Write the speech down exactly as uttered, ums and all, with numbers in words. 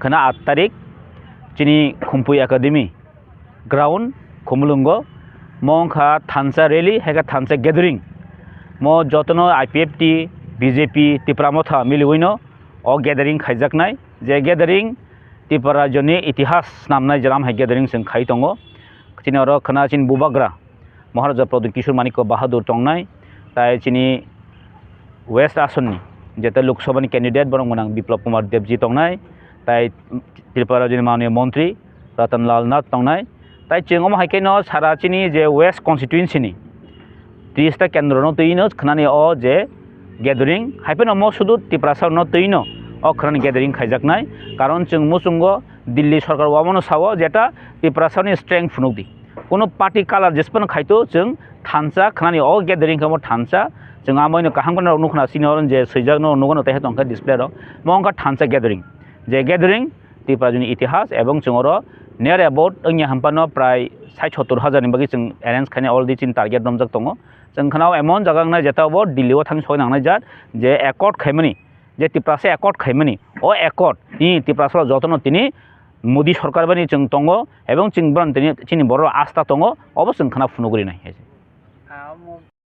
khwna aat tarik chini Khumpui Academy ground Khumulwngo, mo wngkha thansa rally, hai khe thansa gathering. Mo jotono I P F T, B J P, Tipra Motha miliwino o gathering khaijaknai, je gathering Tripura rajyoni itihas snamnai je lam hai gathering chwng khai tongo. Chini oro khwna chini Bubagra Maharaja Pradyut Kishore Manikya Bahadur tongnai, tai chini West Asonni jeta Lok Sabhani candidate borok mwnang Biplab Kumar Debji tongnai, tai Tripura rajyoni mananiya montri Ratan Lal Nath tongnai, tai chwng omo hai khe no sara chini je West constituency ni tris ta kendro no twi no khwnani o je gathering, hai phano mo sudu Tiprasa no twi no o khwnani gathering khaijaknai, karon chwng muchungo Delhi sorkar omono sao jeta Tiprasa ni strength phunuk di, kuno party color jesphano khaito chwng thansa khwnani o gathering khe mo thansa, chwng amoino kaham kheno nukna sini oro je swijak no nugo no tei tongkha display rok, mo wngkha thansa gathering, je gathering Tripura rajyoni itihas, ebong chwng oro near about wngya hwnphano prai sait sottor hajar ni bagwi chwng arrange khaina already chini target romjak tongo. Chwng khwnao emon jaga wngnai jeta bo Delhi o thang soi nangnai jat je accord khaimani, je Tiprasa accord khaimani, o accord ni Tiprasa rok jotono tini Modi sorkar bani chwng tongo, ebong chwng bohrok tini chini borok asta tongo, obo chwng khwna phunugwi rinai.